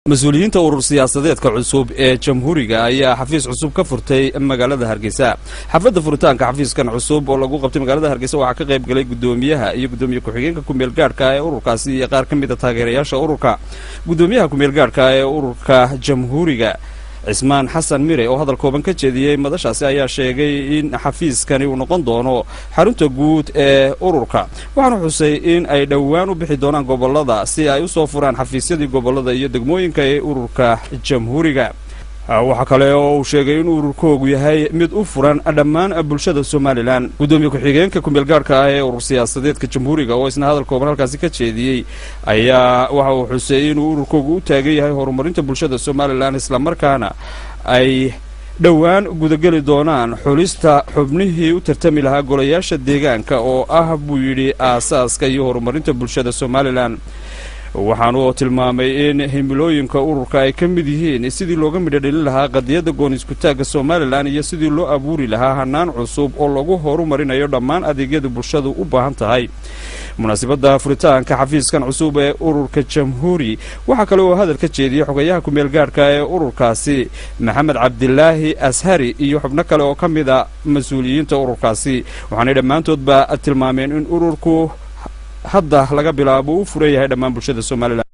Mas-uuliyiinta urur siyaasadeedka cusub ee Jamhuuriga ayaa xafiis cusub ka furtay magaalada Hargeysa. Xafladda furitaanka xafiiskan cusub oo lagu qabtay magaalada Hargeysa waxaa ka qayb galay guddoomiyaha iyo guddoomiye ku-xigeenka kumeel gaadhka ee ururkaasi iyo qaar ka mida taageerayaasha ururka. Guddoomiyaha kumeel gaadhka ee ururka Jamhuuriga, Cismaan Xasan Mire, oo hadal kooban ka jeediyey madashaasi, ayaa sheegay in xafiiskani uu noqon doono xarunta guud ee ururka, waxaana xusay in ay dhowaan u bixi doonaan gobollada si ay usoo furaan xafiisyadii gobollada iyo degmooyinka ee ururka Jamhuuriga. Waxaa kale oo uu sheegay in ururkoogu yahay mid u furan dhammaan bulshada Somaliland. Guddoomiye ku-xigeenka kumeel gaadhka ah ee urur siyaasadeedka Jamhuuriga, oo isna hadal kooban halkaasi ka jeediyey, ayaa waxa uu xusay inuu ururkoogu u taagan yahay horumarinta bulshada Somaliland, islamarkaana ay dhowaan gudageli doonaan xulista xubnihii u tartami lahaa golayaasha deegaanka, oo ah, buu yidhi, aasaaska iyo horumarinta bulshada Somaliland. Waxaanu tilmaamay in himilooyinka ururka ay ka mid yihiin sidii looga midho dhelin lahaa qadiyadda goon iskutaagga Somaliland iyo sidii loo abuuri lahaa hanaan cusub oo lagu horumarinayo dhammaan adeegyada bulshadu u baahan tahay. Munaasabadda furitaanka xafiiskan cusub ee ururka Jamhuuri waxaa kale oo hadal ka jeediyey xogayaha kumeel gaadhka ee ururkaasi, Maxamed Cabdilaahi Ashari, iyo xubno kale oo ka mid a mas-uuliyiinta ururkaasi, waxaanay dhammaantoodba tilmaameen in ururku hadda laga bilaabo u furan yahay dhammaan bulshada Somaliland.